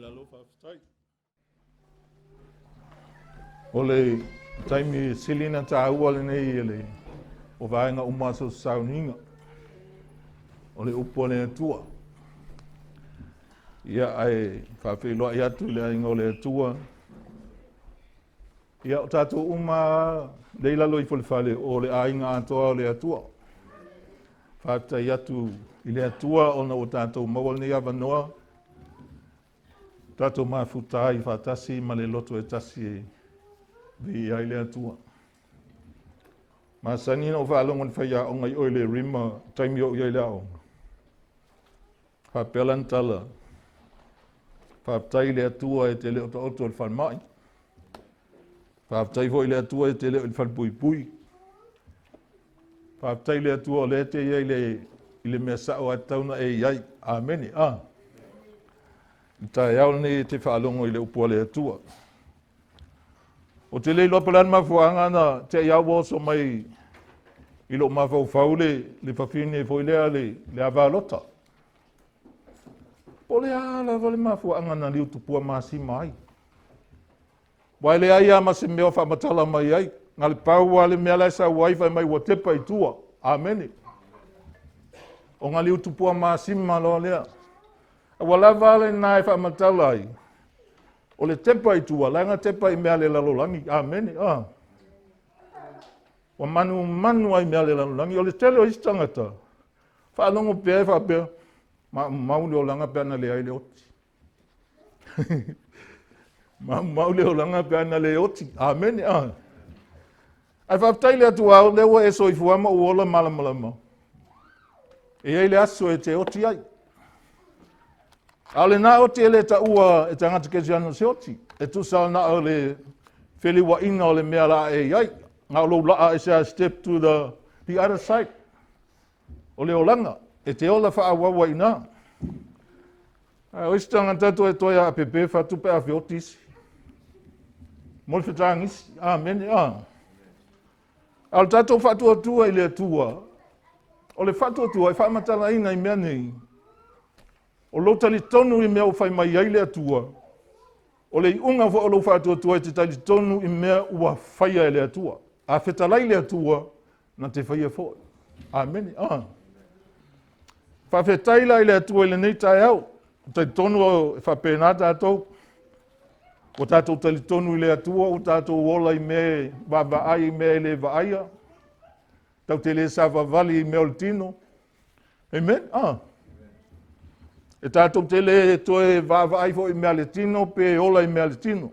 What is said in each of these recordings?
lalo, faafetai. O le taimi sili na taua lenei e le o vaega uma o sauniga. O le upu a le Atua. Ia ae faafeiloai atu i le aiga o le Atua. Ia o tatou uma lea i lalo ifo i le fale o le aiga atoa o le Atua. Faafetai atu i le Atua ona ua tatou maua lenei avanoa tatou mafuta ai faatasi ma le loto e tasi e viia ai le Atua. Masani na ou faalogo i le faiaoga i o i le Rima taimi o ou i ai i le aoga. Faapea lana tala, faafetai i le Atua e te le o taoto i le falemai. Faafetai foi i le Atua e te le o i le falepuipui. Faafetai i le Atua o lea e te i ai i le mea sao a tatau ona e i ai. Amene. A. I le taeao lenei e te faalogo i le upu a le Atua. Ou te le iloa po o le a le mafuaaga na te i lava ua oso mai i lou mafaufau le fafine foi lea le ava Lota. Po o le a lava le mafuaaga na liu tupua masima ai. Aua e leai lava ma se mea o faamatala mai ai. Na o le pau lava le mea la e sau ai fai mai ua tepa i tua. Amene. Ona liu tupua masima loa lea. A ua lava lena e faamatala ai. O le tepa i tua, leaga tepa i mea a le lalolagi. Amene. Ah. Ua manumanu ai mea a le lalolagi. O le tele o isi tagata, faalogo pea e faapea, maumau le olaga pe ana leai le oti. Maumau le olaga pe ana le oti. Amene. Ah. Ae faafetai le Atua o lea ua e soifua ma ou ola malamalama. E i ai le aso e te oti ai. A o lena oti e le taua e tagata kerisiano o se oti. E tusa na o le feliuaina o le mea la e i ai. Na o lou laa is a step to the other side. O le olaga, e te ola faaauau ai i ina. Ae o isi tagata toe toe aapepe fatu pe a feoti isi. Mo le fetagisi. Amene. A. A o le tatou faatuatua i le Atua, o le faatuatua e faamatalaina i mea nei, o lou talitonu i mea ua fai mai ai le Atua, o le iuga foi o lou faatuatua e te talitonu i mea ua faia e le Atua. A fetalai le Atua, na te faia foi. Amene. Ah. Faafetai la i le Atua i lenei taeao. Talitonu e faapena tatou. Ua tatou talitonu i le Atua, ua tatou ola i mea e vaavaai i mea e le vaaia. Tau te le savavali i mea o le tino. Amen. Ah. E tatou te le toe vaavaai foi i mea a le tino pe ola i mea a le tino.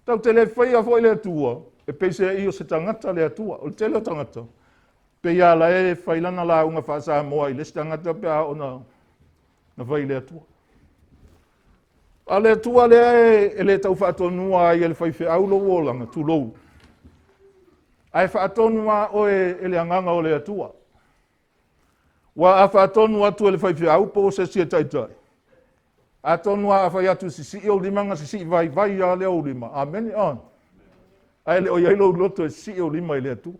Tau te le faia foi le Atua, e peiseai o se tagata le Atua. O le tele o tagata, pei a la e fai lana lauga faa-Samoa i le isi tagata pe a ona na fai i le Atua. A le Atua lea e le tau faatonua ai e le faifeau lou olaga, tulou. Ae faatonu lava oe e le agaga o le Atua. Ua a faatonu atu e le faifeau po o se isi e taitai, atonu a fai atu sisii ou lima, na sisii vaivai lava lea ou lima. Amene. Ah. Ae le o i ai lou loto e sisii ou lima i le Atua.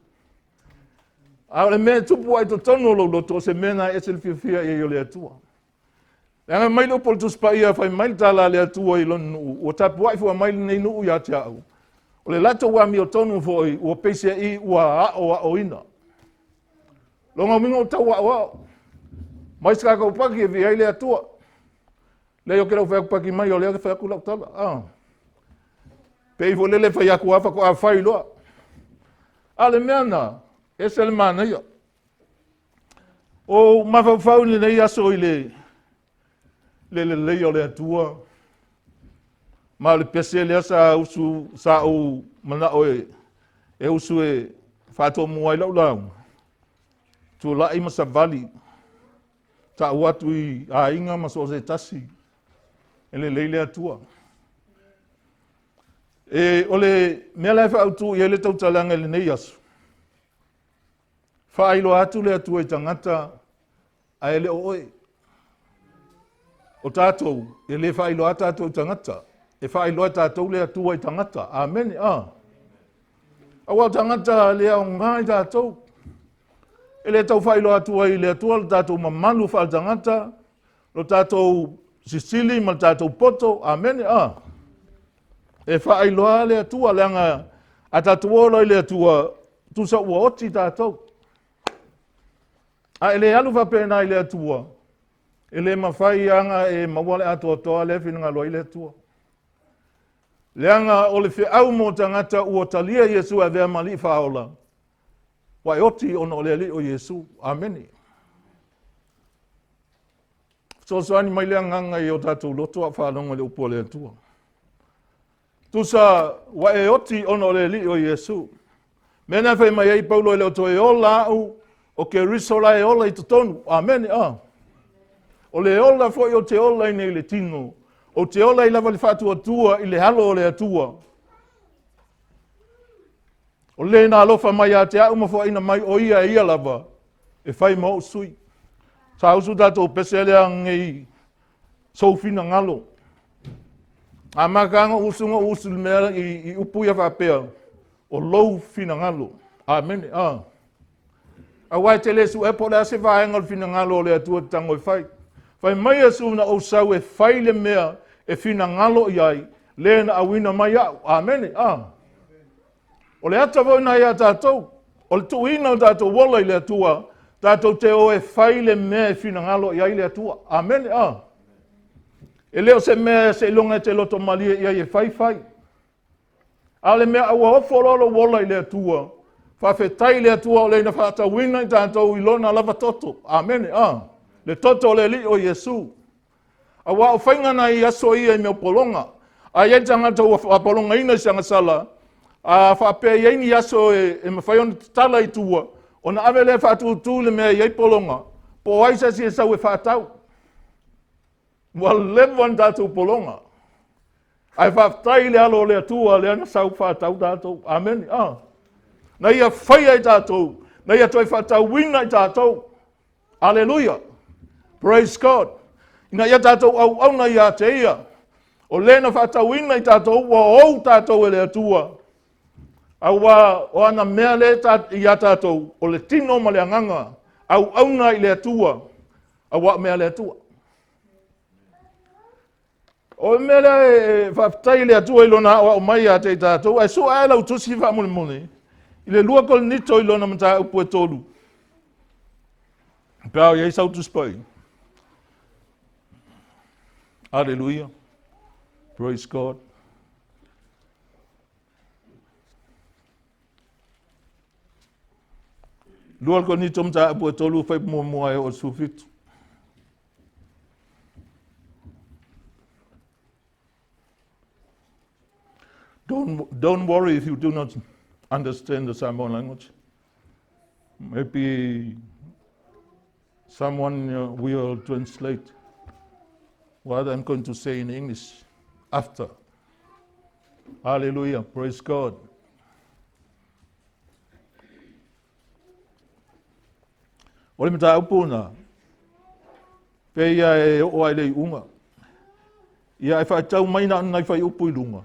A o le mea e tupu ai totonu o lou loto, o se mea na e ese le fiafia i ai o le Atua. Leaga mai le upu o le Tusi Paia, fai mai le tala a le Atua i lona nuu, ua tapuai fua mai lenei nuu ia te au. O le latou amiotonu foi, ua peiseai ua aoaoina. Lona uiga ua tau aoao. Mai se tatou paki e via ai le Atua. Leai o ke lau fai atu paki mai, o lea fai atu lau tala. Ah. Pei foi lele fai atu a faatoa fai loa. A le mea na, ese le manaia. O mafaufau i lenei aso i le le lelei o le Atua, ma o le pese lea sa usu, sa ou manao e usu e faatomu ai lau lauga, tulai ma savali, ta'u atu i aiga ma so o se tasi, e lelei le Atua. E, o le mea la e faaautu i ai le tautalaga i lenei aso, faailoa atu le Atua i tagata ae le o oe. O tatou, e le faailoa tatou i tagata, e faailoa e tatou le Atua i tagata. Amene. Ah. Aua o tagata le aoga i tatou. E le tau faailoa atu ai i le Atua le tatou mamalu faaletagata, lo tatou sisili ma le tatou poto. Amene. A. E faailoa le Atua, leaga a tatou ola i le Atua, tusa ua oti tatou. A e le alu faapena i le Atua, e le mafai aga e maua le atoatoa lea finagalo ai le Atua. Leaga o le feau mo tagata ua talia Iesu e avea ma Alii Faaola, ua e oti ona o le Alii o Iesu. Amene. Fesoasoani mai le agaga i o tatou loto a o faalogo i le upu a le Atua. Tusa ua e oti ona o le Alii o Iesu. Mea na fai mai ai Paulo e le o toe ola au, o Keriso la e ola i totonu. Amene. A. O le ola foi o te ola i nei le tino, o te ola i lava le faatuatua i le alo o le Atua. O le na alofa mai ia te au ma foaina mai o ia e ia lava e fai ma ou sui. Sa usu tatou pese lea nei sou finagalo. A maka ona usu na usu le mea i, i upu ia faapea, o lou finagalo. Amene. A. Aua e te le suʻe po o le a se vaega o le finagalo o le Atua te tago e fai. Fai mai Iesu na ou sau e fai le mea e finagalo i ai, le na auina mai au. Amene. A. O le ata foi na ia tatou, o le tuuina o tatou ola i le Atua, tatou te o e fai le mea e finagalo i ai le Atua. Amene. A. E le o se mea seiloga e te loto malie i ai e fai fai. A o le mea ua ofo loa lou ola i le Atua, faafetai i le Atua o le na faatauina i tatou i lona lava toto. Amene. A. Le toto o le Alii o Iesu. Aua o faiga na i aso ia i mea o pologa. A i ai tagata ua faapologaina i se agasala, a faapea i ai ni aso e, e mafai ona tatala i tua, ona ave lea faatutū le mea e i ai pologa, po o ai se isi e sau e faatau. Ua leva ona tatou pologa. Ae faafetai i le alo o le Atua lea na sau faatau tatou. Amene. Ah. Na ia faia i tatou, na ia toe faatauina i tatou. Aleluia. Praise God. Ina ia tatou auauna ia te ia. O le na faatauina i tatou, ua ou tatou e le Atua. Aua o ana mea le ta, ia tatou, o le tino ma le agaga, auauna i le Atua, aua o mea le Atua. O le mea lea e faafetai i le Atua i lona aoao mai ia te i tatou, ae sua ae lau tusi faamolemole i le 2 Korinito i lona mataupu e 3. Pe a o i ai sau tusi pai. Aleluia. Praise God. 2 Korinito mataupu e 3 fai muamua e o 17. Don't worry if you do not understand the Samoan language. Maybe someone will translate what I'm going to say in English after. Hallelujah. Praise God. O le mataupu na, pei ia e oo ai le iuga. Ia e faitau mai na nai faiupu i luga,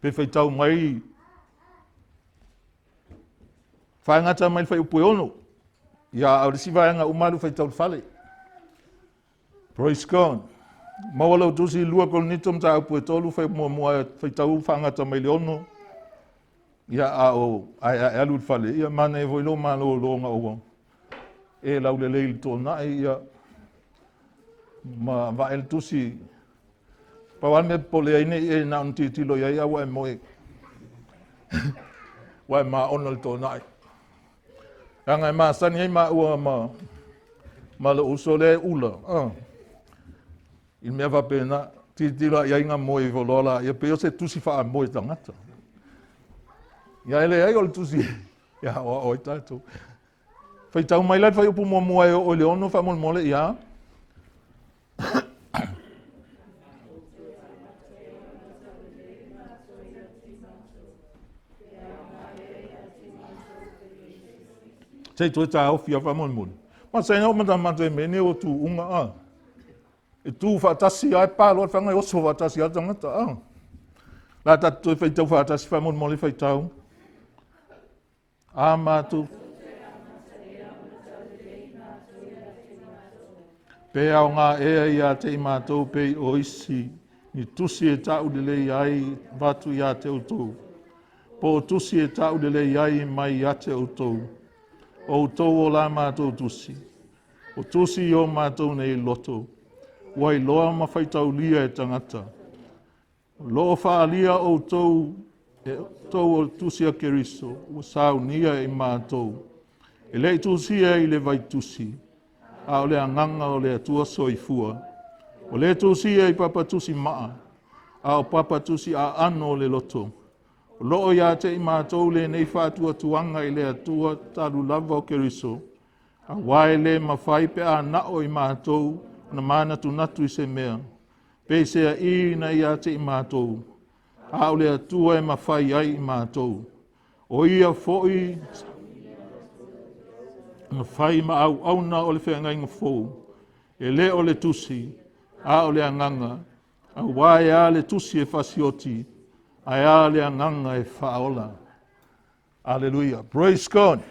pe faitau mai faagata mai le faiupu e 6. Ia a o le isi vaega uma alu faitau le fale. Praise God. Maua lau tusi 2 Korinito mataupu e 3 fai muamua faitau faagata mai le 6. Ia a o ae ae alu i le fale, ia manaia foi lou malologa ua e laulelei i le tuanai, ia ma vae le tusi. Pau lava le mea popole ai nei e na ona tilotilo i ai a ua e moe. Ua e maona le tuanai. Leaga e masani ai maua ma ma lou uso lea e ula. Ah. I mea faapena, tilotilo i ai ngā moe iho loa la, ia pei o se tusi faamoe tagata. Ia e leai o le tusi e aoao ai tatou. Faitau mai la le fuaiupu muamua e oo i le 6 faamolemole ia. Sei toe taofi a faamolemole. Ma saina o mata matou e mene o tuuga a. E tū faatasi lava e pa loa le faga e oso faatasi lava le tagata. Ah. La tatou toe faitau faatasi faamolemole faitau. A matou. Pe aoga ea ia te i matou pei o isi ni tusi e taulelei ai avatu ia te outou, po o tusi e taulelei ai mai ia te outou, o outou o la matou tusi, o tusi i o matou nei loto, ua iloa ma faitaulia e tagata. O lo o faaalia outou e outou o le tusi a Keriso ua saunia e matou, e le i tusia i le vaitusi, a o le agaga o le Atua soifua. Ua le tusia i papa tusi maa, a o papa tusi aano o le loto. O lo o ia te i matou lenei faatuatuaga i le Atua talu lava o Keriso, auā e le mafai pe a na o i matou ona manatunatu i se mea, peiseaiina ia te i matou, a o le Atua e mafai ai i matou. O ia foi na fai ma auauna o le feagaiga fou, e le o le tusi, a o le agaga, auā e a le tusi e fasioti, ae a le agaga e faaola. Aleluia. Praise God.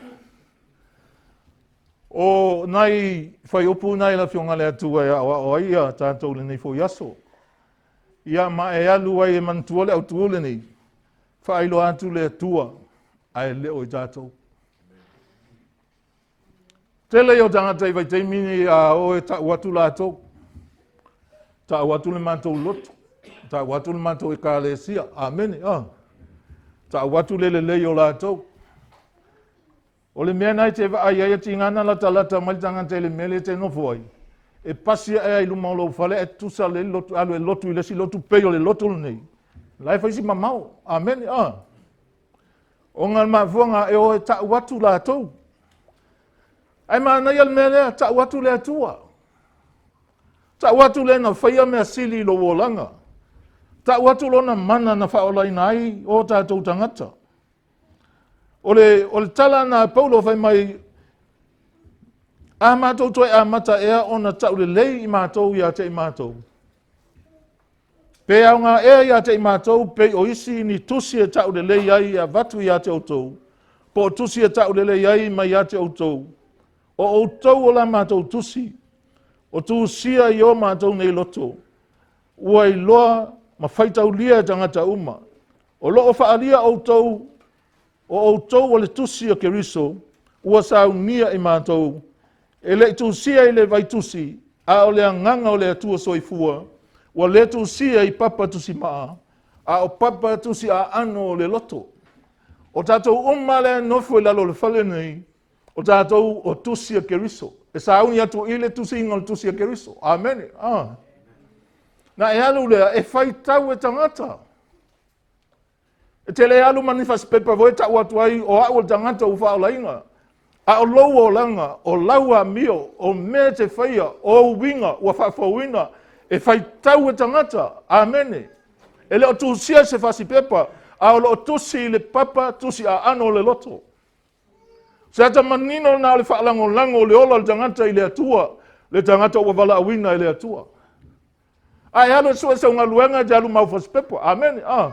O nai fuaiupu na i le Afioga a le Atua e aoao ai ia tatou i lenei foi aso. Ia ma e alu ai e manatua le autu lenei, faailoa atu le Atua ae le o i tatou. Tele ia o tagata i vaitaimi nei a o e tau atu latou, tau atu le matou lotu, tau atu le matou ekalesia, amene, ah. Tau atu le lelei o latou. O le mea na e te vaai ai e tiga na latalata mai le tagata i le mea lea e te nofo ai, e pasi ae ai luma o lou fale ae tusa le lotu, alu e lotu i le isi lotu pei o le lotu lenei. La e fai si mamao. Amene, ah. Ona le mafuaaga e o e tau atu latou. Ae manaia le mea lea, tau atu le Atua. Tau atu le na faia mea sili i lou olaga. Tau atu lona mana na faaolaina ai o tatou tagata. O le, o le tala na Paulo fai mai, a matou toe amata ea ona taulelei i matou ia te i matou. Pe aoga ea ia te i matou pei o isi ni tusi e taulelei ai e avatu ia te outou, po o tusi e taulelei ai mai ia te outou, o outou o la matou tusi, o tusia i o matou nei loto, ua iloa ma faitaulia e tagata uma. O lo o faaalia outou, o outou o le tusi o Keriso, ua saunia i matou, e le i tusia i le vaitusi, a o le agaga o le Atua soifua, ua le tusia i papa tusimaa, a o papa tusi aano o le loto. O tatou uma lea e nofo i lalo o le fale nei, o tatou o tusi a Keriso. E sauni atu i le tusiga o le tusi a Keriso. Amene. Ah. Na e alu lea, e faitau e tagata. E te le alu ma ni fasipepa foi e tau atu ai o au o le tagata ua faaolaina. A o lou olaga, o lau amio, o mea e te faia, o ou uiga ua faafouina, e faitau e tagata. Amene. E le o tusia i se fasipepa, a o lo o tusi i le papa tusi aano o le loto. Se ata manino lena o le faalagolago o le ola o le tagata i le Atua, le tagata ua valaauina e le Atua. A e alu e sue sau galuega e te alu ma au fasipepa. Amene. Ah.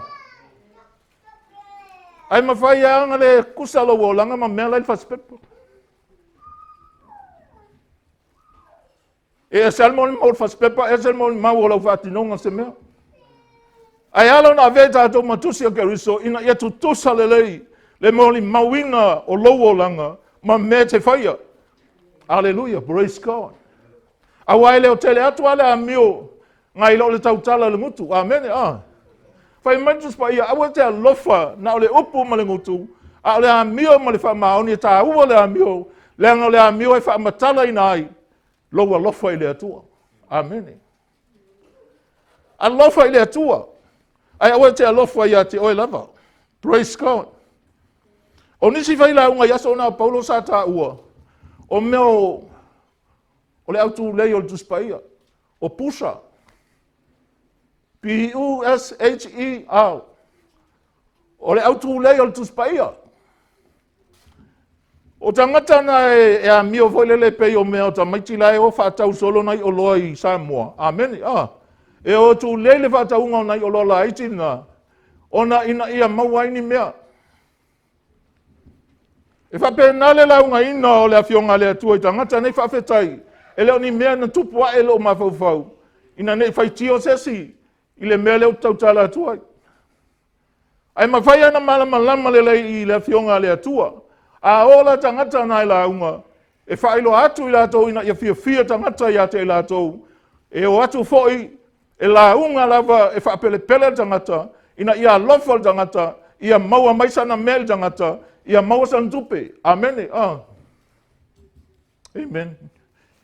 Ae mafai lava ona le kusa lou olaga ma mea la i le fasipepa. E ese lava le molimau o le fasipepa, ese le molimau o lau faatinoga o se mea. Ae ala ona avea i tatou ma tusi o Keriso ina ia tutusa lelei le molimauina o lou olaga ma mea e te faia. Aleluia, praise God. Aua e le o tele atu lava le amio nai lo le tautala i le gutu. Amene. Ah. Fai mai le Tusi Paia, aua te alofa na o le upu ma le gutu, a o le amio ma le faamaoni e taua le amio, leaga o le amio e faamatalaina ai lou alofa i le Atua. Amene. Alofa i le Atua, ae aua te alofa ia te oe lava. Praise God. O nisi failauga i aso na o Paulo sa taua, o mea o, o le autulei o le Tusi Paia, o pusa. P-U-S-H-E-R. O le autulei o le Tusi Paia. O tagata na e, e amio foi lele pei o mea o tamaiti la e o faatau solo nai oloa i Samoa. Amene. Ah. E o tulei le faatauga o nai oloa laiti na, ona ina ia maua ai ni mea. E faapena le laugaina o le Afioga a le Atua i tagata nei faafetai. E le o ni mea na tupu ae i lou mafaufau, ina ne i faitio se isi i le mea lea ou te tautala atu ai. Ae mafai ona malamalama lelei i le Afioga a le Atua. A ola tagata na e lauga, e faailoa atu i latou ina ia fiafia tagata ia te i latou, e o atu foi e lauga lava e faapelepele le tagata, ina ia alofa le tagata, ia maua mai sana mea i le tagata, ia maua sana tupe. Amene. Ah. Amen.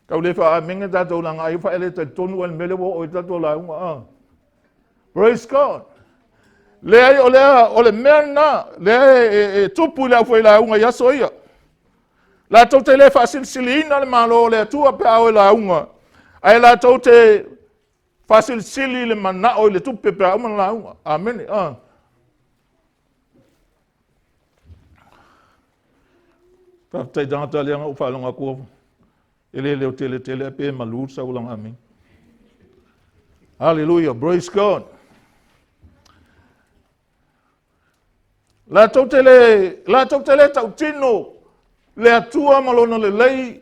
Tau le faa-amene tatou leaga ai fa e le talitonu ai le mea lea ua oo i tatou lauga. Ah. Praise God. Leai, o lea, o le mea lena, lea e tupu i le aufailauga i aso ia. Latou te le faasilisiliina le Malo o le Atua pe a o e lauga, ae latou te faasilisili le manao i le tupe pe a uma na lauga. Amene. Ah. Faafetai tagata lea na ou faalogo atu e le leo tele tele ae pe malu le saualaga amene. Hallelujah, praise God. Latou te le, latou te le tautino le Atua ma lona lelei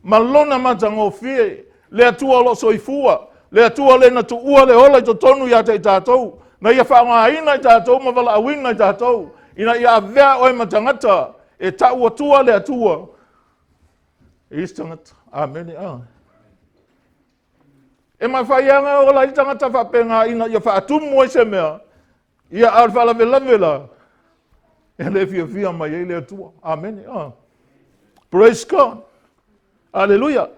ma lona matagofie, le Atua o lo o soifua, le Atua le na tuua le ola i totonu ia te i tatou, na ia faaaogaina i tatou ma valaauina i tatou, ina ia avea oe ma tagata e tau atua le Atua e isi tagata. Amene. Ah. E mafai lava ona ola ai le tagata faapena ina ia faatumu ai se mea, ia a o le faalavelave la, e le fiafia mai ai le Atua. Amene. Ah. Praise God. Aleluia.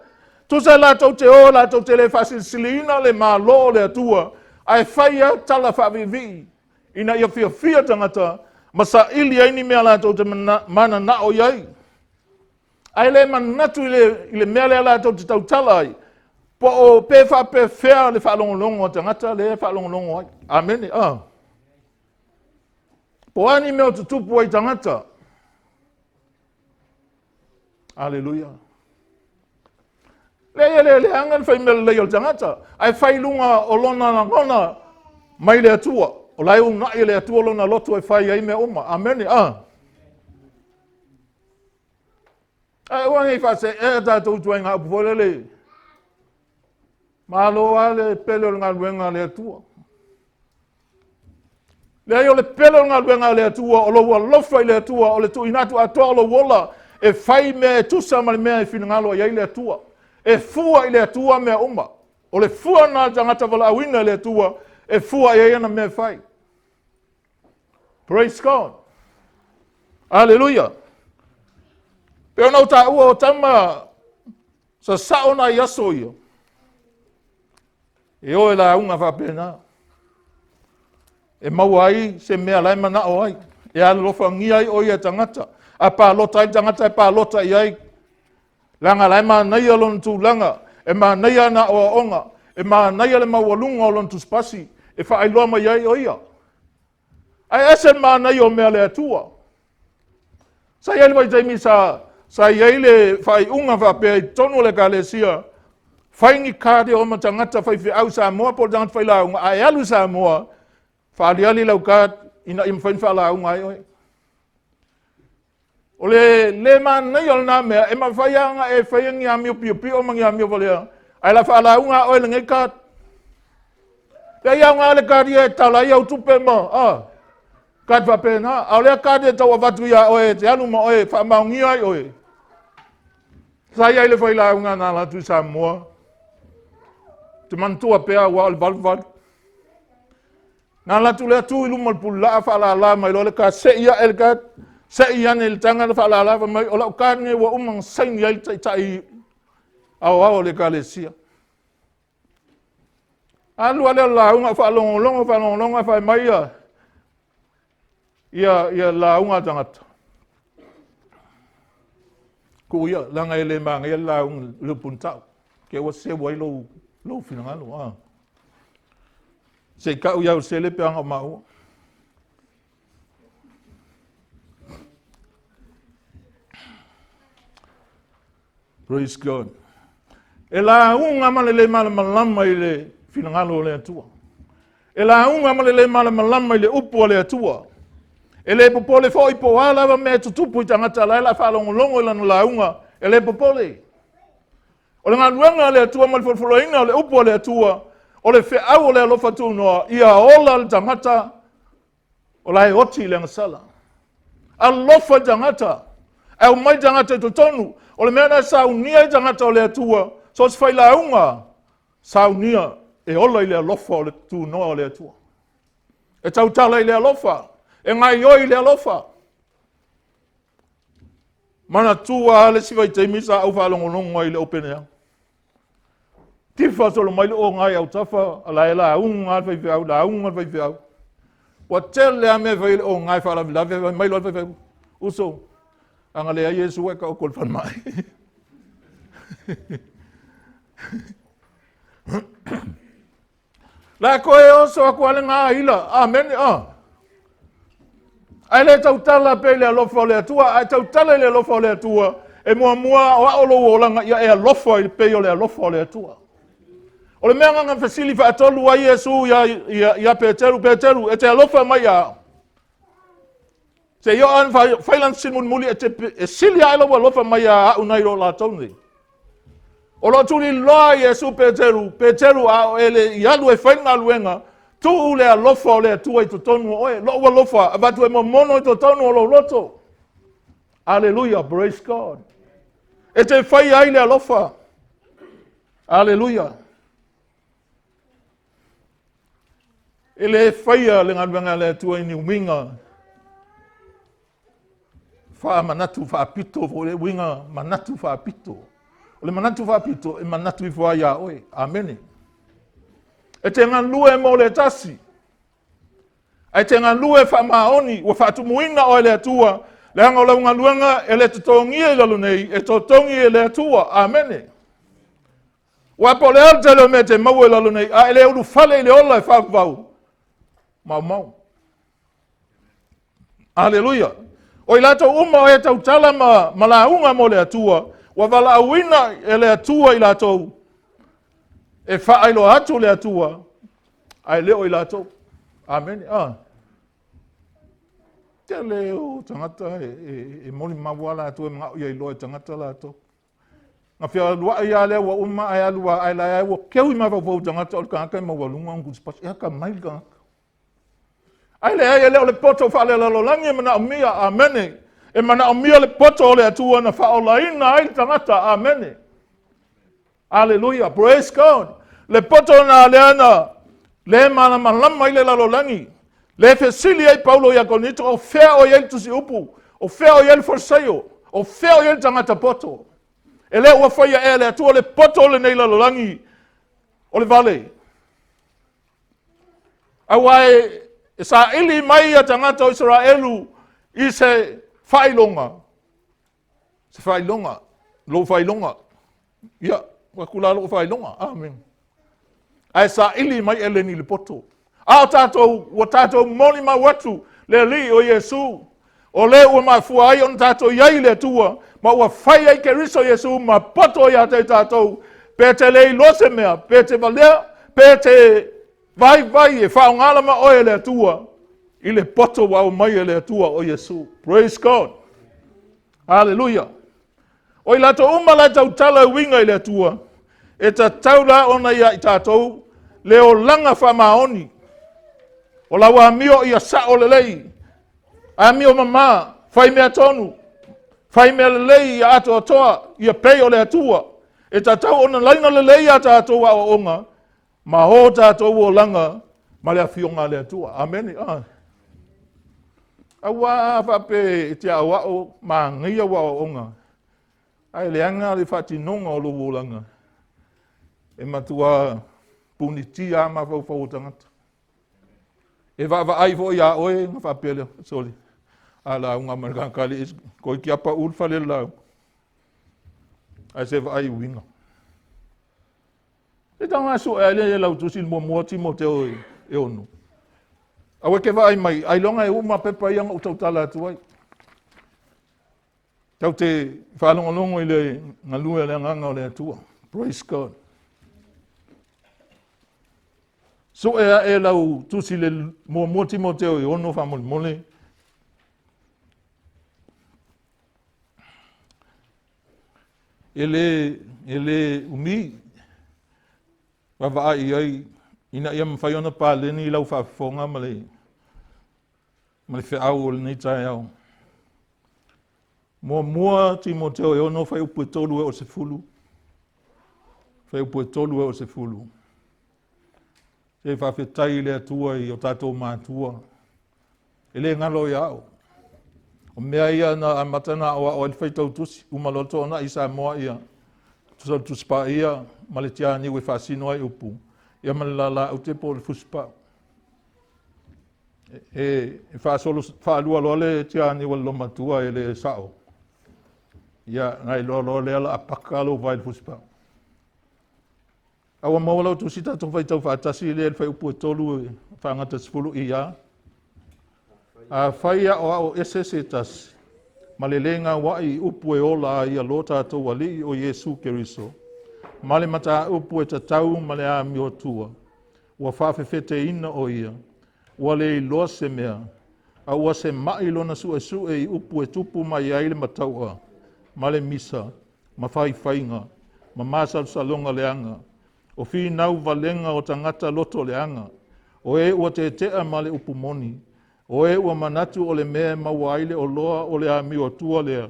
Tusa latou te o, latou te le faasilisiliina le Malo o le Atua, ae fai lava tala faaviivii ina ia fiafia tagata ma saili ai ni mea latou te mananao i ai. Ae le manatu i le mea lea latou te tautala ai, po o pe faapefea le faalogologo a tagata lea e faalogologo ai. Amene. Ah. Po o a ni mea o tutupu ai tagata. Aleluia. Leai, e le leaga le fai mea lelei o le tagata, ae fai i luga o lona lagona mai le Atua. O la e uunai e le Atua lona loto e fai ai mea uma. Amene. Ah. Ae aua ne i faaseea tatou ituaiga upu foi lele. Malo lava le pele o le galuega a le Atua. Leai, o le pele o le galuega a le Atua, o lou alofa i le Atua, o le tuuina atu atoa o lou ola e fai mea e tusa ma le mea e finagalo i ai le Atua. E fua i le Atua mea uma. O le fua lena a le tagata valaauina e le Atua, e fua i ai ana mea e fai. Praise God. Aleluia. Pe ona ou taua o tama sasao nai aso ia. E o e lauga faapena. E maua ai se mea la e manao ai. E alofagia ai o ia tagata. A palota ai le tagata e palota i ai. Leaga la e manaia lona tulaga, e manaia ana aoaoga, e manaia le maualuga o lona tusipasi e faailoa mai ai o ia. Ae ese le manaia o mea a le Atua. Sa i ai le vaitaimi sa i ai le faaiuga faapea i totonu o le Ekalesia, fai ni card e o ma tagata faifeau i Samoa po o le tagata failauga, a e alu i Samoa, faaliali lau card ina ia mafai ona faalauga ai oe. O le le manaia o lena mea, e mafai lava ona e faia ni amio piopio ma ni amio valea, ae la faalauga oe i lenei card. Leai aoga le card ia e tala ai au tupe ma, a, card faapena. A o lea card e tau avatu ia oe e te alu ma oe e faamaonia ai oe. Sa i ai le failauga na ala atu i Samoa. Te manatua pea aua o le 88. Na alu atu lea tu i luma o le pululaa faalala mai loa le card, sei ae le card, sei ane i le taga le faalala fai mai, o lau card lenei ua uma ona saini ai le taitai aoao o le ekalesia. Alu lava lea o le lauga o faalogologo faalogologo ae fai mai ia ia ia lauga a tagata. Tuu ia, leaga e le manaia le lauga i le upu na tau. Ke ua seu ai lou finagalo. Ah. Se i tau iau sele pe ana o maua. Praise God. E lauga ma le le malamalama i le finagalo o le Atua. E lauga ma le le malamalama i le upu a le Atua. E le popole foi po o a lava mea e tutupu i tagata la e la faalogologo i lana lauga, e le popole. O le galuega a le Atua ma le folafolaina o le upu a le Atua, o le feau o le alofa tunoa, ia ola le tagata o la e oti i le agasala. Alofa i tagata, e aumai tagata i totonu. O le mea lena e saunia ai tagata o le Atua, so o se failauga, saunia e ola i le alofa o le tunoa o le Atua. E tautala i le alofa, e gaioi i le alofa. Manatua lava le isi vaitaimi sa ou faalogologo ai i le Open Air. Tifa solo mai le oga i autafa, a la e lauga lava le faifeau, lauga le faifeau. Ua tele lava mea e fai e le oga e faalavelave, fai mai loa le faifeau, uso, a na leai Iesu ua e taoto i le falemai. La e toe oso atu lava lena ila. Amene. Ah. Ae le tautala pea i le alofa o le Atua, ae tautala i le alofa o le Atua, e muamua aoao lou olaga ia e alofa i le pei o le alofa o le Atua. O le mea na fesili faatolu ai Iesu ia, ia, ia Peteru, Peteru, e te alofa mai ia au. Se i oo lava fai lana fesili mulimuli, e, te, e sili ae lou alofa mai ia au nai lo latou nei. O lo o tuliloa Iesu Peteru, Peteru a o e le i alu e fai le galuega, tuu le alofa o le Atua i totonu o oe. Lou alofa, avatu e momono i totonu o lou loto. Aleluia, praise God. E te fai ai le alofa. Aleluia. E le faia le galuega a le Atua i ni uiga faamanatu faapito foi le uiga manatu faapito. O le manatu faapito e manatu ifo ai iā oe. Amene. E te galue mo le tasi. Ae te galue faamaoni, ua faatumuina oe e le Atua, leaga o lau galuega e le totogia i lalo nei, e totogi e le Atua. Amene. Ua po o le a le tele o mea e te maua i lalo nei, a e le ulufale i le ola e faavavau, maumau. Aleluia. O i latou uma o e tautala ma, ma lauga mo le Atua, ua valaauina e le Atua i latou, e faailoa atu le Atua, ae le o i latou. Amene. Ah. Tele o tagata e, e, e molimau a latou e manao ia iloa e tagata latou. Na fealuai lava lea ua uma ae alu lava ae la ua keu i mafaufau o tagata o le tagata e maualuga ona tusipasi. E atamai le tagata. Ae leai, e le o le poto faalelalolagi e manaomia. Amene. E manaomia le poto o le Atua na faaolaina ai le tagata. Amene. Aleluia. Praise God. Le poto na lea na le malamalama i le lalolagi. Le fesili ai Paulo ia Korinito, o fea o i ai le tusi upu? O fea o i ai le folisaio? O fea o i ai le tagata poto? E le ua faia ea le Atua le poto o lenei lalolagi o le vale. Aua e, e saili mai ia tagata o Isaraelu i se faailoga Se faailoga, lou faailoga. Ia, ua atu la lou faailoga. Amen. Ae saili mai Eleni i le poto. A o tatou, ua tatou molimau atu le Alii o Iesu. O le ua mafua ai ona tatou i ai i le Atua, ma ua fai ai Keriso Iesu ma poto ia te tatou, pe te le iloa se mea, pe te valea, pe te vaivai e faaaoga lava oe e le Atua i le poto ua aumai e le Atua o Iesu. Praise God. Hallelujah. O i latou uma la e tautala e uiga i le Atua, e tatau la ona ia i tatou le olaga faamaoni. O lau amio ia sao lelei, amio mamā, fai mea tonu, fai mea lelei ia atoatoa, ia pei o le Atua. E tatau ona laina lelei a tatou aoaoga ma o tatou olaga ma le afioga a le Atua. Amene. Ah. Aua a faape e te aoao manaia ua aoaoga, ae leaga le faatinoga o lou olaga, e matua punitia a mafaufau o tagata. E vaavaai foi iā oe na faapea lea, sole, a lauga mai le tagata alii, toeitiiti lava pau le fale o le lauga. Ae se vaai i uiga. E taga sue ai le lau tusi le muamua Timoteo e, e ono. Aua ke vaai mai, ailoga e uma pepa ia na ou tautala atu ai. Tau te faalogologo i le galue o le agaga o le Atua. Praise God. Sue ae lau tusi le muamua Timoteo e ono faamolemole. E le E le umi vaavaai i ai ina ia mafai ona paleni lau faafofoga ma le ma le feau o lenei taeao. Muamua Timoteo e 6 fuaiupu e 3 e oo i le 10. Fuaiupu e 3 e oo i le 10. Se faafetai i le Atua i o tatou matua. E le galo ia au. O mea ia na amata ona aoao ai le faitau tusi, uma loa toonai i Samoa ia, tusa o le Tusi Paia ma le tianiu e faasino ai upu, ia ma le lalau po o le fusipau. E faasolo faalua loa le tianiu a le lomatua e le sao. Ia, na iloa loa lea la paka lou vae i le fusipau. A ua maua lau tusi tatou faitau faatasi lea i le fuaiupu e 3 e faagata 10 ia. Afai e aoao ese se tasi, ma le lē gaua'i i upu e ola ai a lo tatou Alii o Iesu Keriso, ma le mataupu e tatau ma le amiotua, ua faafefeteina o ia, ua le iloa se mea, a ua sema'i lona su'esu'e i upu e tupu mai ai le matau'a, ma le misa, ma faifaiga, ma masalosaloga leaga, o finau valega o tagata loto leaga, o e ua tete'a ma le upu moni, o e ua manatu o le mea e maua ai le oloa o le amioatua lea,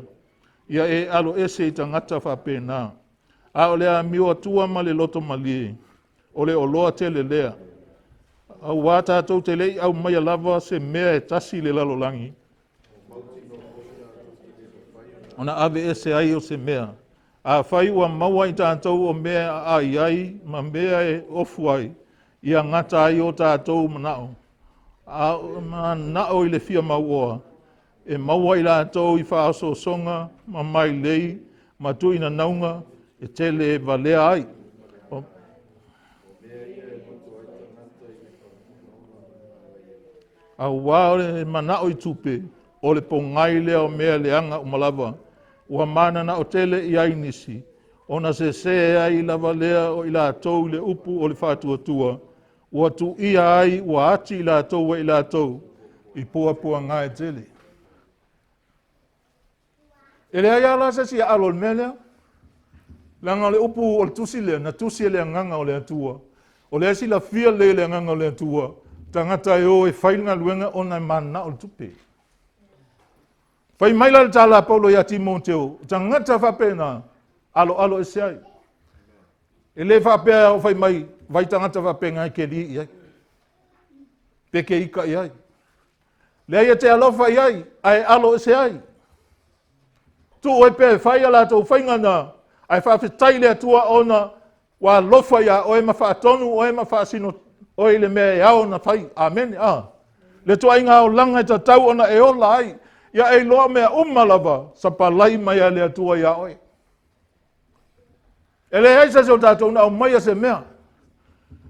ia e alo ese i tagata faapena. A o le amioatua ma le loto malie, o le oloa tele lea. Auā tatou te le i aumaia lava se mea e tasi i le lalolagi, ona ave ese ai o se mea. Afai ua maua i tatou o mea e aai ai ma mea e ofu ai, ia gata ai o tatou manao, a o manao i le fia mauoa, e maua i latou i faaosoosoga ma mailei ma tuuinanauga e tele e valea ai. Auā o le manao i tupe, o le pogai lea o mea leaga uma lava, ua mananao tele i ai nisi, ona sesē ai lava lea o i latou i le upu o le faatuatua, ua tuia ai ua ati i latou e i latou i puapuaga e tele. E leai lava la se isi e alo i le mea lea. Leaga o le upu o le tusi lea, na tusi e le agaga o le Atua. O lea e silafia lelei e le agaga o le Atua, tagata e o e fai le galuega ona e mananao le tupe. Fai mai la le tala a Paulo ia Timoteo, o tagata faapena, aloalo ese ai. E le faapea o fai mai, vai tagata faapena e keli i ai, pe ke ika i ai. Leai e te alofa i ai, ae alo ese ai. Tuu ai pea e fai a latou faiga na, ae faafetai i le Atua ona ua alofa iā oe ma faatonu oe ma faasino oe i le mea e ao ona fai. Amene. A. Le tuaiga olaga e tatau ona e ola ai. Ia e iloa mea uma lava, sapalai mai a le Atua iā oe. E leai se isi o tatou na aumaia se mea.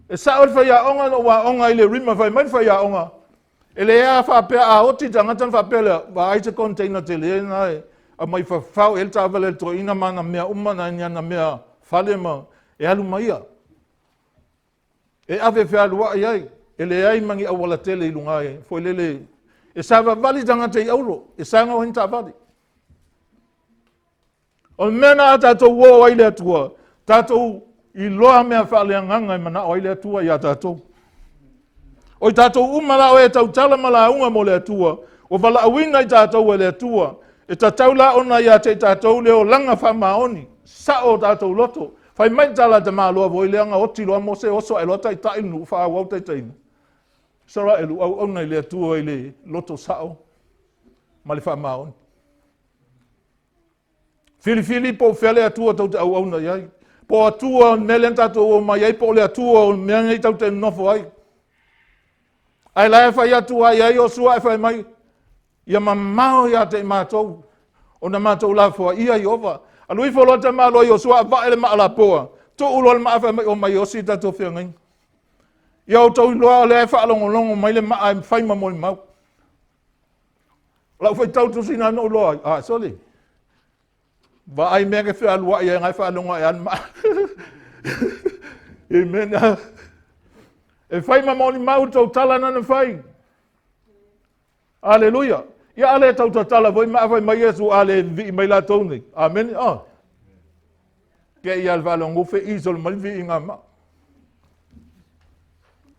E sao le faiaoga na ou aoga i le rima, fai mai le faiaoga, e le a faapea a oti tagata na faapea lea, vaai se container tele na e aumai fafao e le taavale a le toeaina ma ana mea uma na ni ana mea fale ma e alu ma ia. E ave fealuai ai, e leai ma ni auala tele i luga e foi lele. E savavali tagata i auro, e saga o ni taavale. O le mea na a tatou o ai le Atua, tatou iloa mea faaleagaga e manao ai le Atua iā tatou. O i tatou uma la o e tautala ma lauga mo le Atua, ua valaauina i tatou e le Atua, e tatau la ona ia te i tatou le olaga faamaoni, sao o tatou loto. Fai mai le tala a tamaloa foi lea na oti loa Mose oso ae loa taitai le nuu faaauau taitaiga. Isaraelu auauna i le Atua i le loto sao ma le faamaoni. Filifili po o fea le Atua tou te auauna i ai. Po o Atua o le mea lea na tatou omai ai, po o le Atua o le mea nei tatou te nonofo ai. Ae la e fai atu ai ai Iosua e fai mai, ia mamao ia te i matou, ona matou lafoaia Ieova. Alu ifo loa tamaloa Iosua avae le maa lapoa, tuu loa le maa fai mai, omai e osi le tatou feagaiga. Ia outou iloa o lea e faalogologo mai le maa e fai ma molimau. O lau faitau tusi na na ou iloa ai, ah, sole. Vaai mea ke fealuai ai ngai faalogo ai ale maa. Amen. E fai ma molimau tou tala na na fai. Aleluia. Ia ale tau tatala foi ma fai mai Iesu ale vivii mai latou nei. Amen. Ah. Te i a le faalogofe i solo mai viiga maa.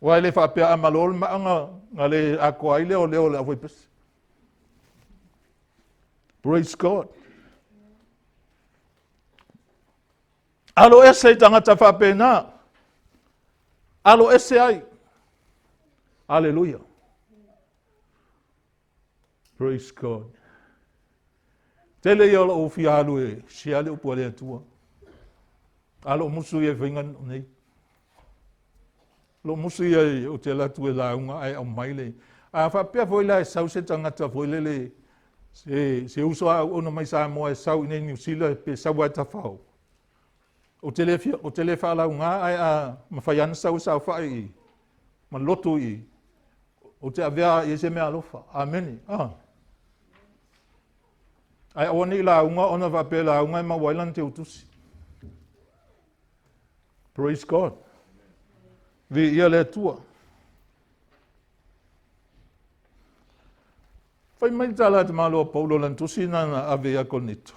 Aua e le faapea a malo le maa na le atoa ai lea o leo o le aufaipese. Praise God. Alo ese i tagata faapena. Alo ese ai. Aleluia. Praise God. Tele ia o lou fia alu e share le upu a le Atua. A lou musu ia e faiga nei. Lou musu ia ou te alu atu e lauga ae aumai le... A faapea foi la e sau se tagata foi lele, se uso a auauna mai Samoa e sau i inei i Niu Sila pe sau lava i tafao, ou te le fia, ou te le faalauga ae a mafai lava ona sau e saofai i i ma lotu i i, ou te avea i ai se meaalofa. Amene. Ah. Ae aua ne i lauga ona faapea e lauga e maua ai lana teutusi. Praise God. Viia le Atua. Fai mai le tala a te Malo a Paulo lana tusi na na ave ia Korinito.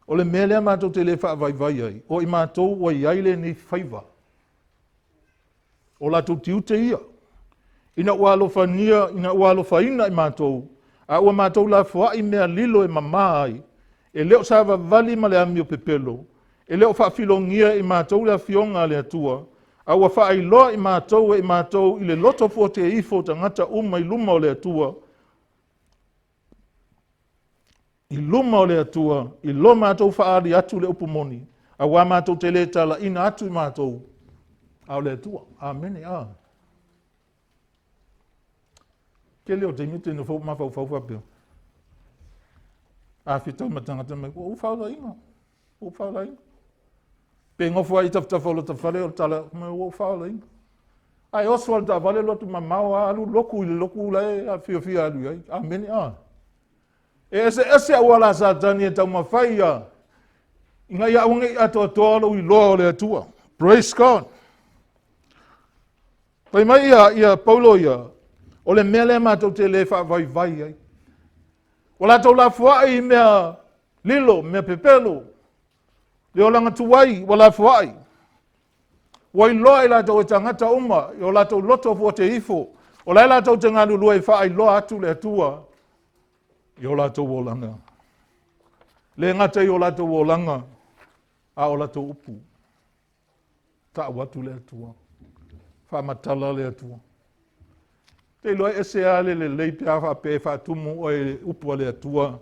O le mea lea matou te le faavaivai ai, o i matou ua i ai lenei faiva. O latou tiute ia. Ina ua alofania, ina ua alofaina i matou, a ua matou lafoai mea lilo e mamā ai, e le o savavali ma le amio pepelo, e le o faafilogia e i matou le Afioga a le Atua, a ua faailoa i matou e i matou i le loto fuateifo o tagata uma i luma o le Atua, i luma o le Atua, i lo matou faaali atu le upu moni, auā matou te le talaina atu i matou, a o le Atua. Amene. A. Tele o taimi te nofo mafaufau faapea. A fetau ma tagata mai, ua ou faolaina, ua ou faolaina. Pe nofo ai i tafatafa o lota fale o le tala, mai ua ou faolaina. Ae oso lava le taavale alu atu mamao lava, alu lotu i le lotu la e fiafia alu i ai. Amene. A. E eseese auala a Satani e taumafai ia ina ia aua ne i atoatoa lou iloa o le Atua. Praise God. Fai mai ia, ia Paulo ia, o le mea lea matou te le faavaivai ai. Ua latou lafoai i mea lilo, mea pepelo, le olaga tuai ua lafoai. Ua iloa i latou e tagata uma i o latou loto fuateifo, o la e latou te galulue e faailoa atu le Atua i o latou olaga. Le gata i o latou olaga, a o latou upu. Tau atu le Atua. Faamatala le Atua. Te iloa e ese lava le lelei pe a faapea e faatumu oe i le upu a le Atua.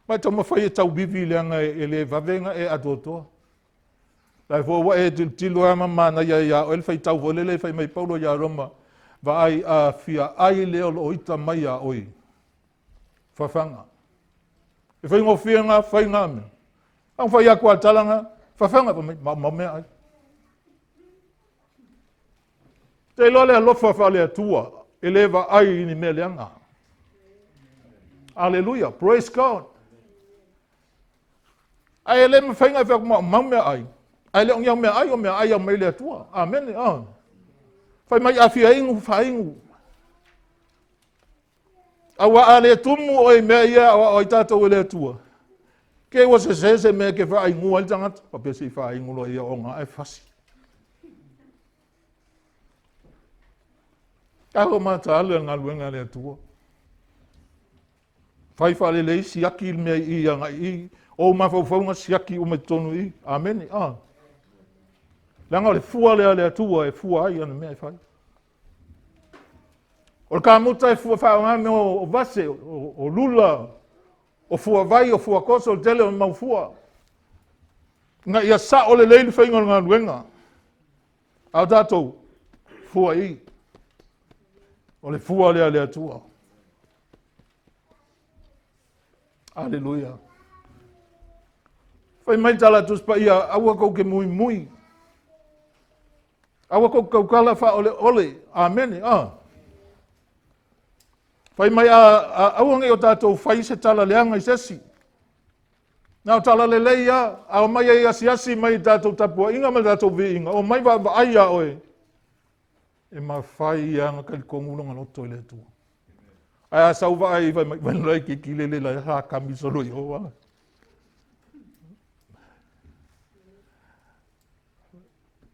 Ma e taumafai e tauivi leaga e le vave ona e atoatoa. La e foi ua e tilotilo lava ma manaia ia oe le faitau foi lele fai mai Paulo ia Roma, vaai a fia ai le o lo o ita mai ia oe. Fafaga. E faigofie na fai na mea. Au fai atu a tala na, fafaga fai mai, maumau mea ai. Te iloa le alofa faale-Atua e le vaai i ni mea leaga. Aleluia, praise God. Ae e le mafai ona e fai atu maumau mea ai. Ae le o ni au mea ai, o mea ai aumai le Atua. Amene. Oh. Fai mai a fia inu, faainu. Aua a le tumu oe i mea ia aoao ai tatou e le Atua, ke ua sese se mea ke faainua ai le tagata. Faapea se i faainu loa ia ona ae fasi. Tatou mataala i le galuega a le Atua. Fai faalelei, siaki le mea i i agai i i. Ou mafaufauga siaki uma i totonu i i. Amene. Ah. Leaga o le fua lea a le Atua e fua ai ana mea e fai. O le kamuta e fua faaaoga mea o vase, o lula, o fuavai, o fuakoso, o le tele o mau fua. Ina ia sao lelei le faiga o le galuega. A o tatou, fua i. O le fua lea a le Atua. Aleluia. Fai mai le tala a Tusi Paia, aua tou te muimui. Aua tou te tautala faaoleole. Amene. Ah. Fai mai, a, a, aua nei o tatou fai se tala leaga i se isi. Na o tala lelei a, a omai ai asiasi mai i tatou tapuaiga ma le tatou viiga, omai vaavaai iā oe. E mafai ia ona talitonu lona loto i le Atua. Ae a sau vaai fai mai, vai lai ke kile le lai ha kami solo i o ala.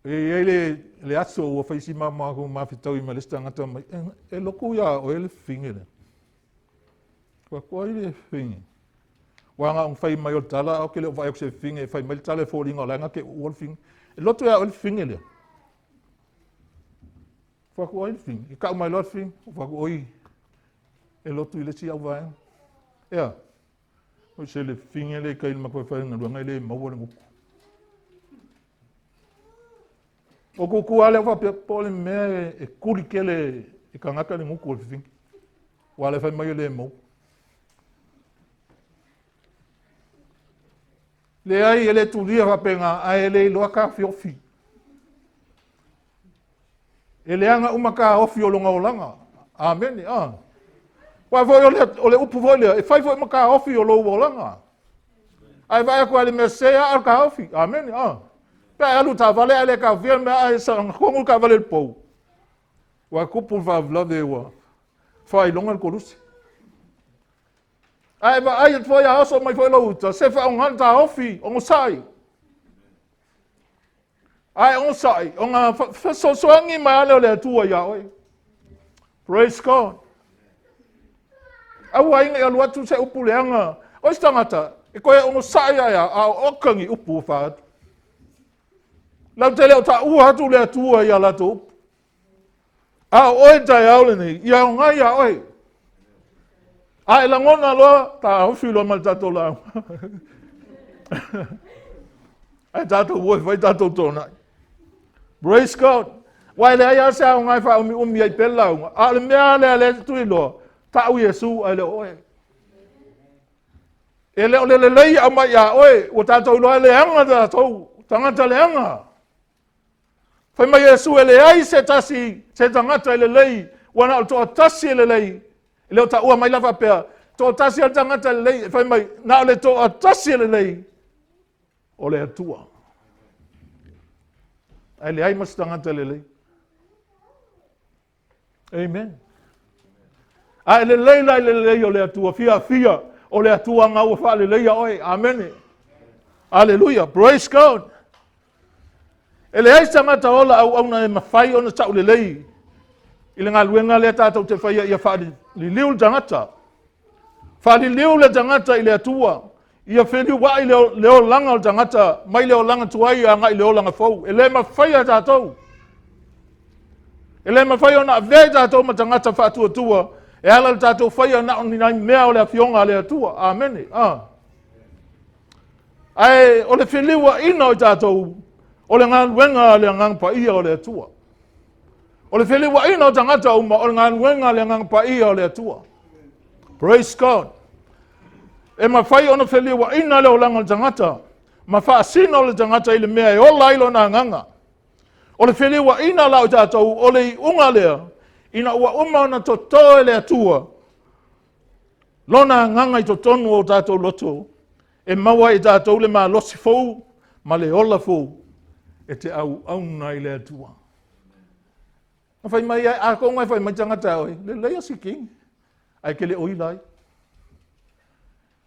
E i ai le, le aso ua fai si matou mafetaui ma le isi tagata mai, e, e lotu iā oe le fafine lea. Fai atu, ai le fafine? Ua na ona fai mai o le tala, ae ou te le o vaai atu se fafine e fai mai le tala e foliga o la e na te uua le fafine. E lotu iā oe le fafine lea. Fai atu, ai le fafine? I tau mai loa le fafine. Fai atu, oi, e lotu i le isi au vaega. Ea, oi se le fafine lea i tai i le matou faigaluega e le maua le gutu. O kuku lava lea faapea po o le mea e tuli tele e tagata le gutu o le fafine. Ua le fai mai e le maua. Leai, e le tulia faapena, ae le iloa taofiofi. E leaga uma taofi o lona olaga. Amene. Ah. Aua foi o le upu foi lea, e fai foi ma taofi o lou olaga. Ae vaai atu ai le mea sese a o le taofi. Amene. Ah. Pe a alu taavale ae le taofia le mea ae sagatonu le taavale i le pou. Ua tupu le faalavelave ua faailoga le koluse. Ae vaai atu foi a oso mai foi lou uta, se faaaoga le taofi, onosai. Ae onosai, ona fesoasoani mai lea o le Atua iā oe. Praise God. Aua ai ne i alu atu se upu leaga. O isi tagata, e toe onosai ai a, a o oka ni upu ua fā atu. Lau te le o taua atu le Atua ia latou upu. A o oe taeao lenei, ia aoga iā oe. A e lagona loa, taofi loa ma le tatou lauga. Ae tatou o e fai tatou tonai. Praise God. Ua e leai lava se aoga e faaumiumi ai pea le lauga. A o le mea lea lea e tuiloa, tau Iesu ae le o oe. E le o le lelei e aumai ia oe, ua tatou iloa e leaga tatou, tagata leaga. Fai mai Iesu e leai se tasi, se tagata e lelei, ua na o le toatasi e lelei. E le o taua mai la faapea, toatasi le tagata e lelei, e fai mai, na o le toatasi e lelei, o le Atua. Ae leai ma se tagata lelei. Amen. A e lelei la i le lelei o le Atua, fiafia o le Atua nga ua faaleleia oe. Amene. Aleluia. Praise God. E leai se tagata ola auauna e mafai ona taulelei i le galuega lea tatou te faia ia faaliliu le tagata. Faaliliu le tagata i le Atua. Ia feliuai le olaga o le tagata mai le olaga tuai agai le olaga fou. E le mafai e tatou. E le mafai ona avea i tatou ma tagata faatuatua e ala le tatou faia na o ni nai mea o le afioga a le Atua. Amene. Ah. Ae o le feliuaina o i tatou o le galuega a le Agaga Paia o le Atua. O le feliuaina o tagata uma o le galuega a le Agaga Paia o le Atua. Praise God. E mafai ona feliuaina le olaga o le tagata ma faasino le tagata i le mea e ola ai lona agaga. O le feliuaina la o tatou o le iuga lea ina ua uma ona toto e le Atua lona agaga i totonu o tatou loto e maua ai e tatou le malosi fou ma le ola fou e te auauna i le Atua. Na fai mai ai, atonu e fai mai tagata oe, lelei a sikini, ae ke le o ila ai.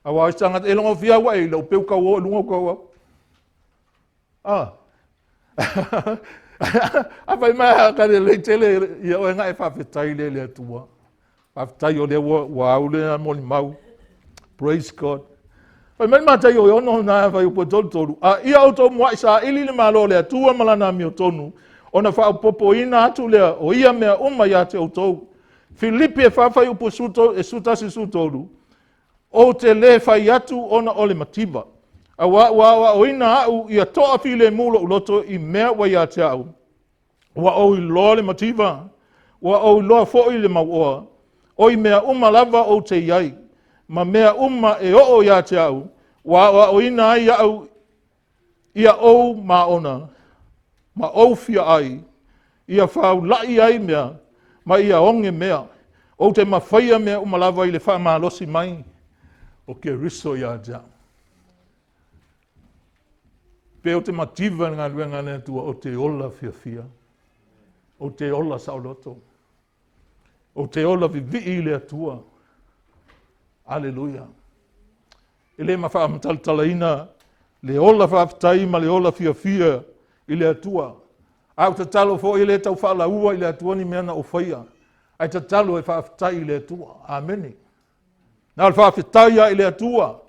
Aua o isi tagata, e logofia ua e ila, o peu kau o e luga o kau au. Ah. A fai mai a ka lelei tele ia oe nga e faafetai le le Atua. Faafetai o lea ua, ua au lea molimau. Praise God. Fai mai le Mataio e ono na fai upu e tolu tolu. A ia outou muai saili le malo o le Atua ma lana amiotonu, ona faaopoopoina atu lea o ia mea uma ia te outou. Filipi e fa fai upu e 11 13, ou te lē fai atu ona o le mativa, auā ua aoaoina au ia toafilemu lou loto i mea ua ia te au. Ua ou iloa le mativa, ua ou iloa foi le mauoa, o i mea uma lava ou te i ai, ma mea uma e oo ia te au, ua aoaoina ai au ia ou maona, ma ou fia ai, ia faula'i ai mea, ma ia oge mea. Ou te mafaia mea uma lava i le faamalosi mai o Keriso ia te au. Pe ou te mativa i le galuega a le Atua, ou te ola fiafia. Ou te ola saoloto. Ou te ola vivii i le Atua. Aleluia. E le ma faamatalatalaina le ola faafetai ma le ola fiafia i le Atua. A ou tatalo foi e le tau faalaua i le Atua ni mea na ou faia, ae tatalo e faafetai i le Atua. Amene. Na o le faafetai lava i le Atua,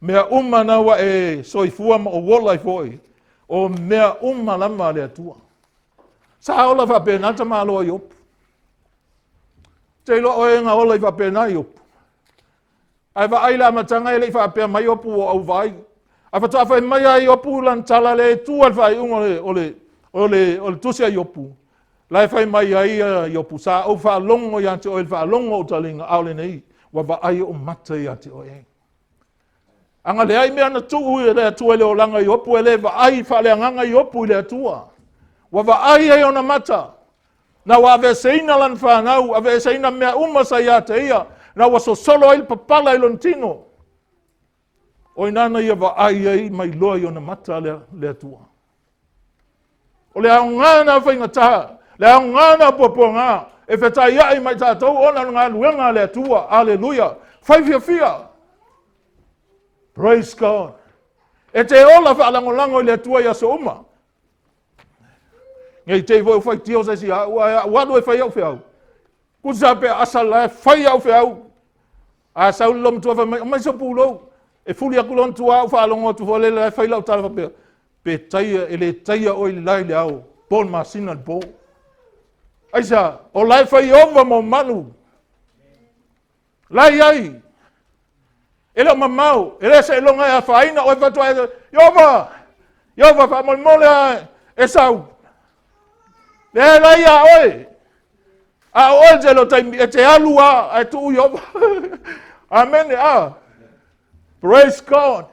mea uma na ua e soifua ma ou ola ai foi, o mea uma lava a le Atua. Sa ola faapena tamaloa Iopu. Te iloa oe na ola i faapena Iopu. Ae vaai i le amataga e le i faapea mai Iopu ua ou vaai. Ae faatoa fai mai lava Iopu lana tala lea e tua i le faaiuga o le tusi a Iopu. La e fai mai ai Iopu, sa ou faalogo ia te oe i le faalogo o ou taliga, a o lenei, ua vaai ou mata ia te oe. A na leai mea na tuu e le Atua i le olaga o Iopu, e le vaai faaleagaga Iopu i le Atua. Ua vaai ai ona mata, na ua aveeseina lana fanau, aveeseina mea uma sa ia te ia, na ua sosolo ai le papala i lona tino. O i ina na ia vaai ai ma iloa i ona mata le Atua. O le aoga na o faigata, le aoga na o puapuaga, e fetaiai ma i tatou ona o le galuega a le Atua. Aleluia. Fai fiafia. Praise God. E te ola faalagolago i le Atua i aso uma. Nei te i foi o faitio se isi au, ae au alu e fai au feau. Tusa pe asa la e fai au feau. A sau le lomatua fai mai, aumai se pulou. E fuli atu lona tua au faalogo atu foi lele la e fai lau tala faapea, pe taia, e le taia oe i le la i le ao, po le masina i le po. Aisea, o la e fai ova ma manu. La i ai. E le o mamao, e le seiloga e afaina oe faatoa e, Ieova, Ieova faamolemole a Esau. Leai la ia oe. A o oe le tele o taimi, e te alu a, ae tuu Ieova. Amene, a. Praise God.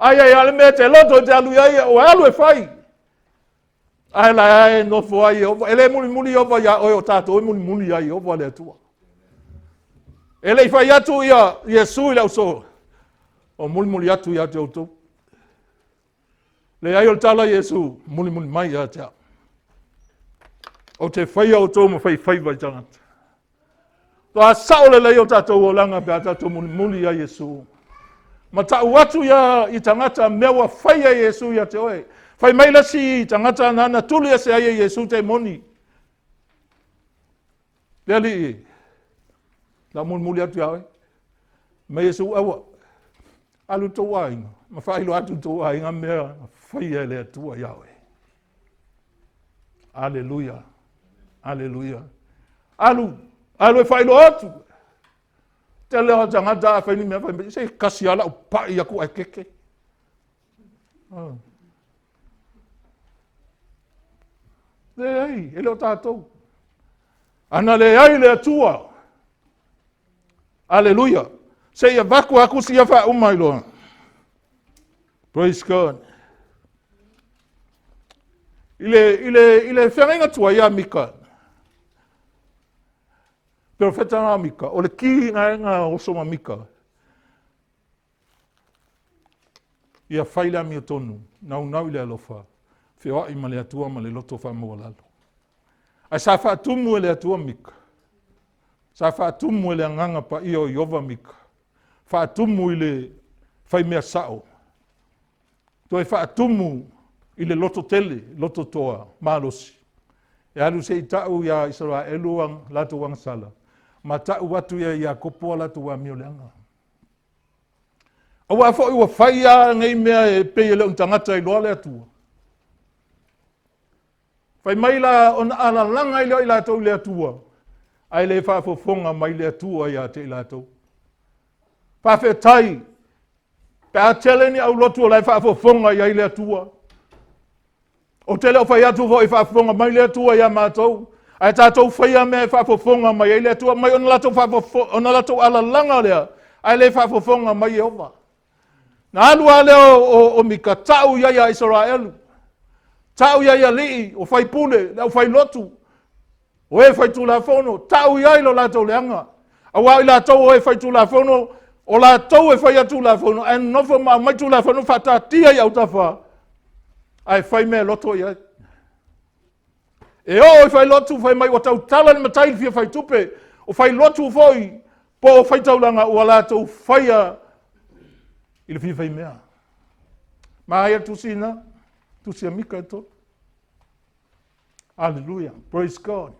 Ai ai a le mea e te loto e te alu i ai, ua alu e fai. Ae la e nofo ai Ieova. E le mulimuli Ieova iā oe o tatou e mulimuli ai Ieova le Atua. E le i fai atu ia Iesu i le ausoo, o mulimuli atu ia te outou. Leai o le tala Iesu, mulimuli mai ia te au. Ou te faia outou ma faifaiva i tagata. Toa sao lelei o tatou olaga pe a tatou mulimuli ia Iesu. Ma tau atu ia i tagata mea ua faia e Iesu ia te oe. Fai mai le isi tagata nana tuli ese ai e Iesu te moni. Le alii, la mulimuli atu ia oe. Mai Iesu, aua, alu tou aiga, ma faailoa atu tou aiga mea faia e le Atua ia oe. Aleluia. Aleluia. Alu, alu e faailoa atu. Tele o tagata a fai ni mea fai mai, se kasi lava lau pai aku ae keke. Oh. Leai, e le o tatou. Ana leai le Atua. Aleluia. Se i avatu aku sia faauma ai loa. Praise God. I le, i le, i le feagaiga tuai ia Mika, perofeta na Mika, o le ki na oso ma Mika, ia fai le amiotonu, naunau i le alofa, feoai ma le Atua ma le loto faamaualalo. Ae sa faatumu e le Atua Mika, sa faatumu e le agaga paia o Ieova Mika, faatumu i le faimea sao, toe faatumu i le loto tele, loto toa, malosi. E alu se i tau iā Isaraelu a latou agasala, ma tau atu ia Iakopo a latou amioleaga. Aua foi ua fai lava nei mea e pei e le o ni tagata e iloa le Atua. Fai mai la ona alalaga ai lea o i latou i le Atua, ae le faafofoga mai le Atua ia te i latou. Faafetai, pe a tele ni aulotu o la e faafofoga i ai le Atua. Ou te le o fai atu foi faafofoga mai le Atua ia matou, ae tatou faia mea e faafofoga mai ai le Atua, mai ona latou, ona latou alalaga lea, ae le faafofoga mai Ieova. Na alu lava lea o Mika, tau i ai a Isaraelu, tau i ai alii, o faipule, le aufailotu, o e faitulafono, tau i ai lo latou leaga. Aua o i latou o e faitulafono, o latou e faia tulafono, ae nonofo ma aumai tulafono faataatia i autafa, ae fai mea loto i ai. E oo i failotu fai mai ua tautala le matai i le fia faitupe, o failotu foi po o faitaulaga ua latou faia i le fia faimea. Ma ai le tusi ina, tusi a Mika e tolu. Aleluia. Praise God.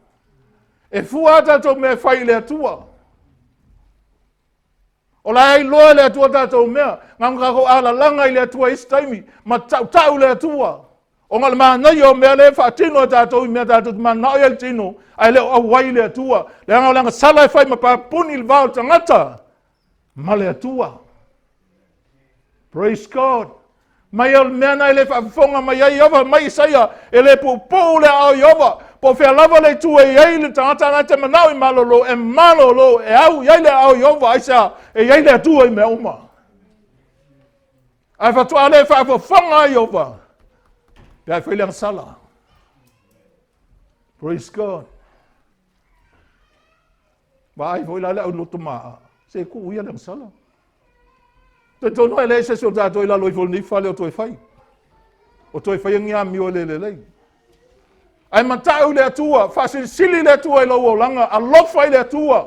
E fua a tatou mea e fai i le Atua. O la e iloa e le Atua tatou mea. Na ona tatou alalaga i le Atua i isi taimi, ma tautau le Atua. Ona o le manaia o mea lea e faatino e tatou i mea tatou te mananao i ai le tino, ae le o auai le Atua. Leaga o le agasala e fai ma papuni le va o le tagata ma le Atua. Praise God. Mai o le mea na e le faafofoga mai ai Iowa, mai Isaia, e le puupuu le aao Iowa, po o fea lava le itu e i ai le tagata na te manao i malolo, e malolo, e au i ai le aao Iowa, aisea, e i ai le Atua i mea uma. Ae faatoa le faafofoga ai Iowa, pe a fai le agasala. Praise God. Vaai foi la le au loto maa, se tuu ia le agasala. Talitonu e leai se isi o tatou i lalo ifo o lenei fale o toe fai. O toe faia ni amio e le lelei. Ae matau i le Atua, faasilisili le Atua i lou olaga, alofa i le Atua.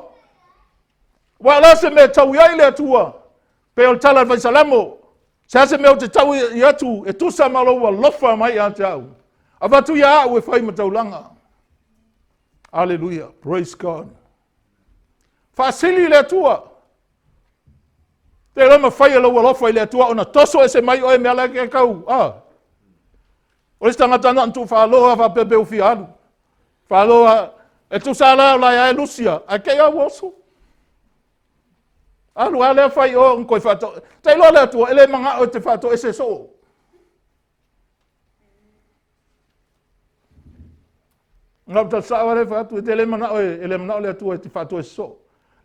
Ua o le a se mea e tau i ai le Atua? Pei o le tala a le Faisalamo, se a se mea ou te tau i atu e tusa ma lou alofa mai ia te au. Avatu ia au e fai ma taulaga. Aleluia. Praise God. Faasili i le Atua. Te iloa mafai e lou alofa i le Atua ona toso ese mai oe mea la ke kau. Ah. O le isi tagata na ona tuu faaloa faapea pe ua fia alu. Faaloa e tusa la o la e lusia, ae kei au oso. Alu a lea fai o koe whaato. Te iloa le Atua, e le mangao e te whaatoese soo. Na ou tala lea fai atu, e te le manao e le manao le Atua e te faatoese soo.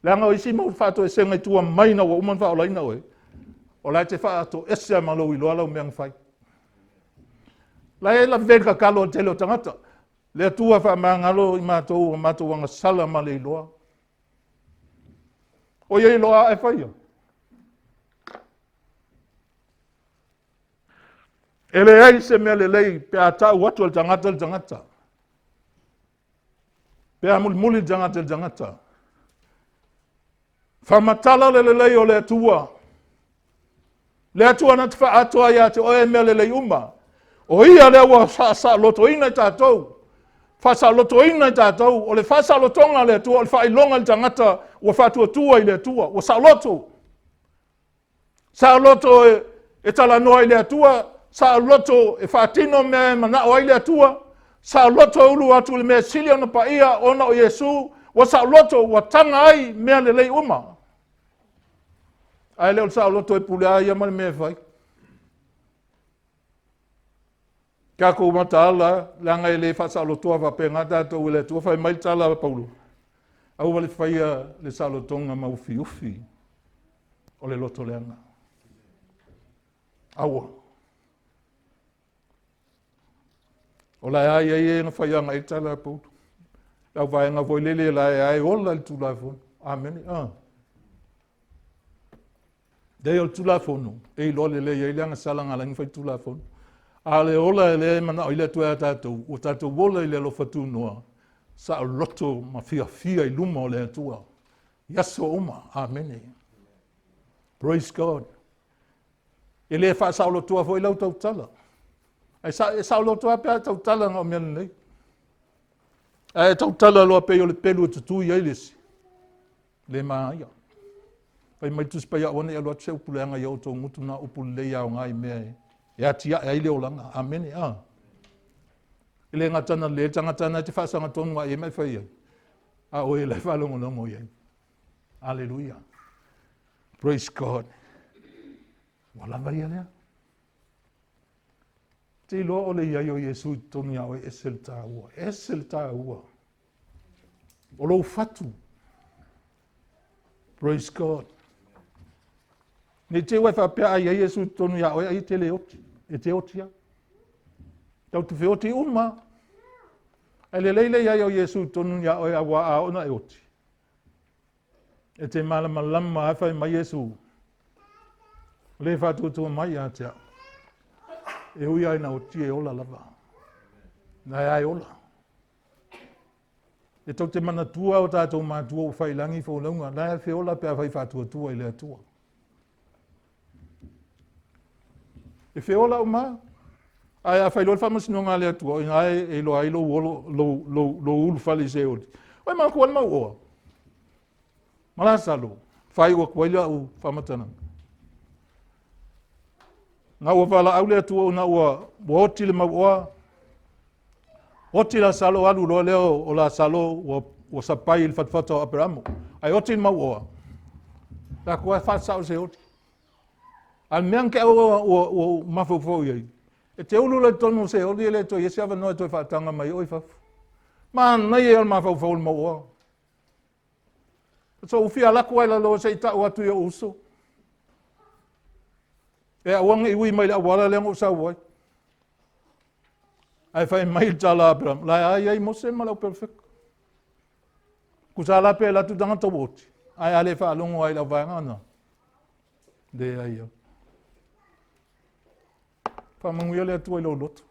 Leaga o isi mau faatoesega i tua mai na ua uma ona faaolaina oe, o la e te faatoese ma lou iloa lau mea na fai. La e lavevea i le tatalo a le tele o tagata. Le Atua faamagalo i matou o matou agasala ma le iloa. O ia iloa a e faia. E leai se mea lelei pe a tau atu e le tagata le tagata. Pe a mulimuli le tagata i le tagata. Faamatala le lelei o le Atua. Le Atua na te faaatoa ia te oe mea lelei uma. O ia lea ua faasaolotoina i tatou. Faasaolotoina i tatou. O le faasaolotoga a le Atua, o le faailoga i le tagata ua faatuatua i le Atua. Ua saoloto. Saoloto e, e talanoa i le Atua, saoloto e faatino mea e manao ai le Atua, saoloto e ulu atu i le mea sili ona paia ona o Iesu, ua saoloto ua taga ai mea lelei uma. Ae le o le saoloto e pule a ia ma le mea e fai. Tatou mataala, leaga e le faasaolotoa faapena tatou e le Atua. Fai mai le tala a Paulo, aua le faia le saolotoga ma ufiufi o le loto leaga. Aua. O la e ai e na fai aga i tala a Paulo. Lau vaega foi lele la e ai ola le Tulafono. Amene. Ah. Leai o le Tulafono, e iloa lelei ai le agasala na ala ai ona fai Tulafono. A o le ola lea e manao ai le Atua ia tatou, ua tatou ola i le alofa tunoa, saoloto ma fiafia i luma o le Atua i aso uma. Amene. Praise God. E le faasaolotoa foi lau tautala. Ae sa, e saolotoa pe a tautala na o mea lelei. Ae tautala loa pei o le pelu e tutui ai le isi. Le manaia. Fai mai Tusi Paia aua ne i alu atu se upu leaga i outou gutu na upu lelei aoga i mea e, e atiae ai le olaga. Amene. A. E le gata na le tagata na te faasaga tonu a i ai mai fai ai. A o e lai faalogologo i ai. Aleluia. Praise God. Ua lava ia lea. Te iloa o le i ai o Iesu i totonu ia oe ese le tāua. Ese le tāua. O lou fatu. Praise God. Nei te ua e faapea ai ai Iesu i totonu ia oe ai e te le oti. E te oti a. Tau te feoti uma. Ai le lei le iai o Iesu i totonu ia oe a ua a ona e oti. E te malamalama a fai mai Iesu. Le faatuatua mai ia te au. E ui ai na oti e ola lava. Na e ai ola. E tou te manatua o tatou matua ua failangi folauga, la e feola pe a fai faatuatua i le Atua. E feola uma. Ae a fai loa le faamasinoga a le Atua, o i ina e iloa ai lou, olo, lou, lou, lou ulufale i Seoli. Oi manatua le mauoa. Ma Lasalo, faaiu atu ai lau faamatalaga. Na ua valaau le Atua ona ua, ua oti le mauoa, oti Lasalo, alu loa lea o Lasalo ua, ua sapai i le fatafata o Aperamo. Ae oti le mauoa, le Atua e faasao Seoli. A o le mea na te ua, ua, ua mafaufau i ai, e te ulu loa i totonu o Seoli e le toe i ai se avanoa e toe faataga mai oe i fafo. Manaia ia o le mafaufau o le mauoa. So ua fia alu atu lava i lalo se i tau atu i ou uso. E aua ne i ui mai i le auala lea na ou sau ai. Ae fai mai le tala a Aperamo, la e i ai Mose ma le auperofeta. Tusa la pe alu atu le tagata ua oti, ae a le faalogo lava i le auvaega na, leai lava. Faamanuia le Atua i lou loto.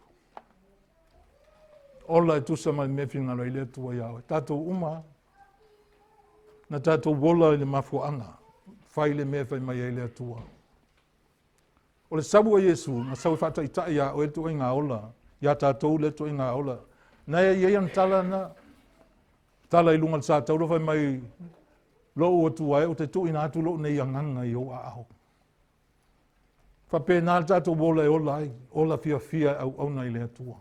Ola e tusa ma le mea e finagalo ai le Atua ia oe. Tatou uma lava. Na tatou ola i le mafuaaga. Fai le mea e fai mai ai le Atua. O le sau o Iesu, na sau e faataitai ia oe le ituaiga ola, ia tatou le ituaiga ola. Na e i ai ana tala na, tala i luga o le sa taula fai mai, lou Atua e, ou te tuuina atu lou nei agaga i ou aao. Faapena le tatou ola e ola ai, ola fiafia e auauna i le Atua.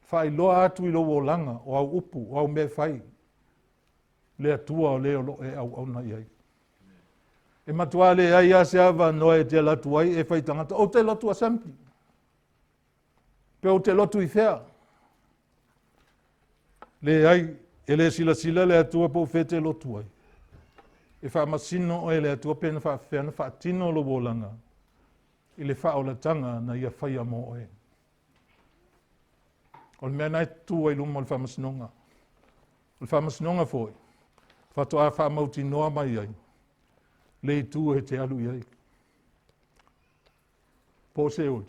Faailoa atu i lou olaga, o au upu, o au mea e fai, le Atua o le o lo o e auauna i ai. E matua leai lava se avanoa e te alu atu ai e fai tagata, ou te lotu assembly. Pe ou te lotu i fea? Leai, e le silasila le Atua po o fea e te lotu ai. E faamasino oe e le Atua pe na faafefea ona faatino lou olaga i le faaolataga na ia faia mo oe. O le mea na e tu ai luma o le faamasinoga. O le faamasinoga foi, faatoa faamautinoa mai ai le itu e te alu i ai. Po o Seoli,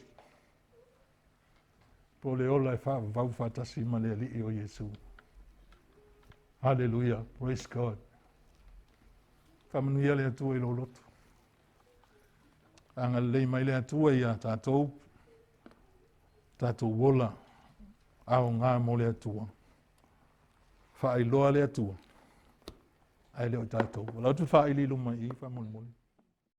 po o le ola e faavavau faatasi ma le Alii o Iesu. Haleluia, praise God. Faamanuia le Atua i lou loto. Agalelei mai le Atua ia tatou, tatou ola aoga mo le Atua. Faailoa le Atua, ae le o tatou. O lau atu faaili i luma i i, faamolemole.